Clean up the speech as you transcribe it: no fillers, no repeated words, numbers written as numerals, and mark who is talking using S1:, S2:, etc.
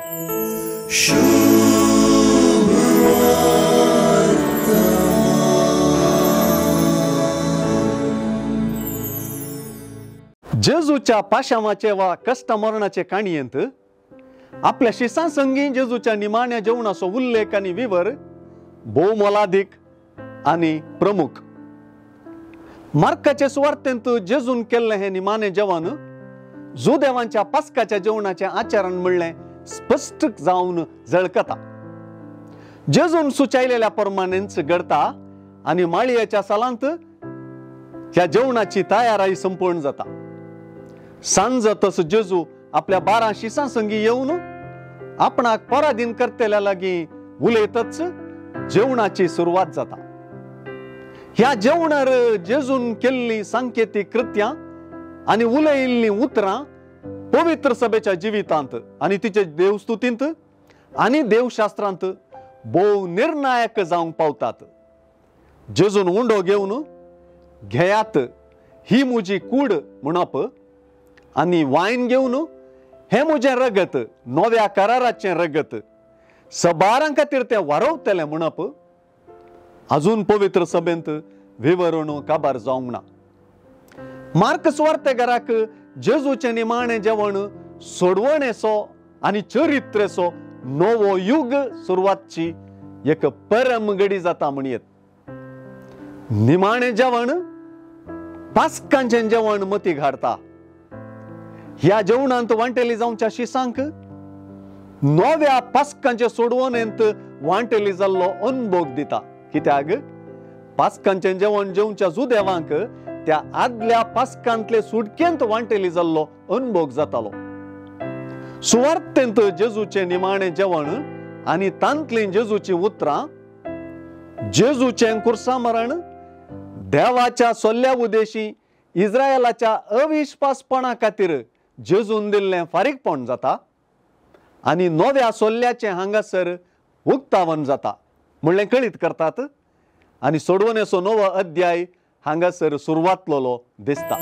S1: जेजूच्या पाशामाचे वा कश्ट मरणाचे काणयेंत आपल्या शिसां संगी जेजूच्या निमाण्या जेवणाचो उल्लेख आनी विवर भोव मोलादीक आनी प्रमुख। मार्काचे सुवार्तेंत जेजून केल्लें हें निमाणें जेवण जुदेवांच्या पास्काच्या जेवणाचें आचरण म्हणलें स्पश्ट जावन झळकता। जेजून सुचायलेल्या प्रमाणेंच घडता आनी माळयेच्या सालांत ह्या जेवणाची तयाराय संपूर्ण जाता। सांज तस जेजू आपल्या 12 शिसां संगी येवन आपणाक पराधीन करतल्या लागीं उलयतच जेवणाची सुरवात जाता। ह्या जेवणार जेजून केल्लीं सांकेतीक कृत्यां आनी उलयिल्लीं उतरां पवित्र सभेच्या जिवितांत आनी तिचे देवस्तुतींत आनी देवशास्त्रांत भोव निर्णायक जावंक पावतात। जेजून उंडो घेवन घेयात ही म्हजी कूड म्हणप आनी वायन घेवन हें म्हजें रगत नव्या कराराचें रगत सबारां खातीर तें वारवतलें म्हणप अजून पवित्र सभेंत विवरण काबार जावंक ना। मार्क सुवार्तेकाराक जेजूचें निमाणें जेवण सोडवणेचो आनी चरित्रेचो नवो युग सुरवातची एक परम घडी जाता म्हणयेत। निमाणें जेवण पास्कांचें जेवण मती घाडता। ह्या जेवणांत वांटेली जावच्या शिसांक नव्या पास्कांचे सोडवणेंत वांटेली जाल्लो अनभोग दिता। कित्याक पास्कांचें जेवण जेवच्या जुदेवांक त्या आदल्या पास्कांतले सुटकेंत वांटेली जाल्लो अनभोग जातालो। सुवार्तेंत जेजूचें निमाणें जेवण आनी तांतलीं जेजूचीं उतरां जेजूचें कुर्सा मरण देवाच्या सोल्ल्या उदेशी इस्रायलाच्या अविश्वासपणा खातीर जेजून दिल्लें फारीकपण जाता आनी नव्या सोल्ल्याचें हांगासर उक्तावन जाता म्हणलें कळीत करतात आनी सोडवणेचो नवो अध्याय हांगासर सुरवातलोलो दिसता।